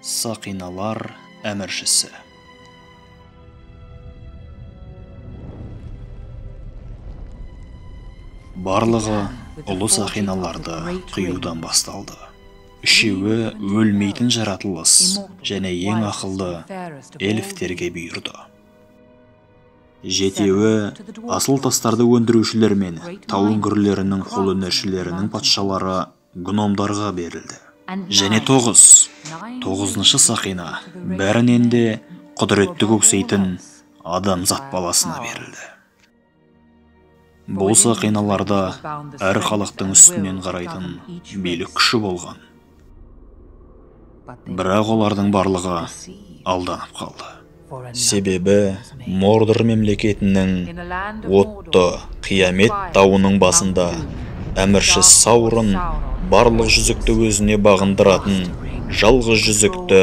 Сақиналар әміршісі. Барлығы ұлы сақиналарды құюдан басталды. Үшеуі өлмейтін жаратылыс және ең ақылды эльфтерге бұйырды. Жетеуі асыл тастарды өндірушілер мен тау үңгірлерінің қолөнершілерінің патшалары гномдарға берілді. Және 9-шы сақина бәрінен де құдіретті көксейтін адамзат баласына берілді. Бұл сақиналарда әр халықтың үстінен қарайтын билік күші болған. Бірақ олардың барлығы алданып қалды. Себебі Мордор мемлекетінің отты қиямет тауының басында әмірші Саурон барлық жүзікті өзіне бағындыратын жалғыз жүзікті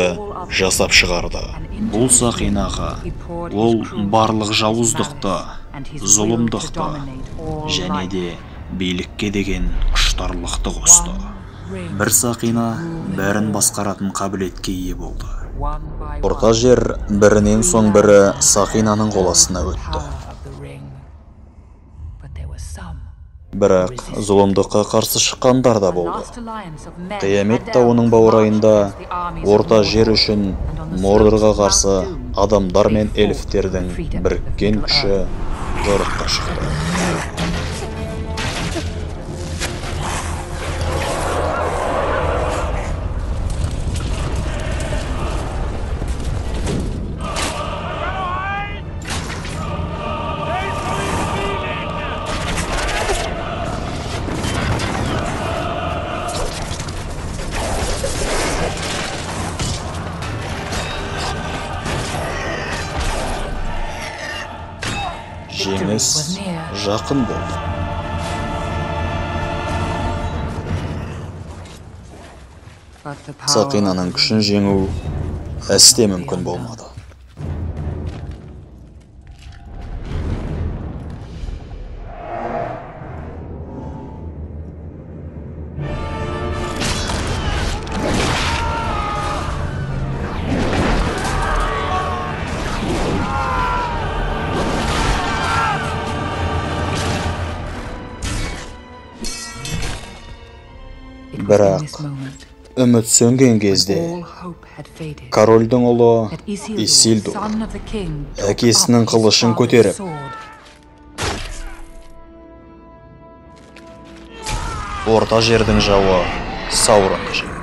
жасап шығарды. Бұл сақинаға ол барлық жауыздықты, зұлымдықты және де билікке деген құштарлықты қосты. Бір сақина бәрін басқаратын қабілетке ие болды. Орта жер бірінен соң бірі сақинаның қол астына өтті. Бірақ зұлымдыққа қарсы шыққандар да болды. Қиямет тауының баурайында орта жер үшін Мордорға қарсы адамдар мен эльфтердің біріккен күші жорыққа шықты. Жеңіс жақын болды. Сақинаның күшін жеңу әсте мүмкін болмады. Бірақ үміт сөнген кезде корольдің ұлы Исильдур әкесінің қылышын көтеріп, орта жердің жауы Сауронды жеңді.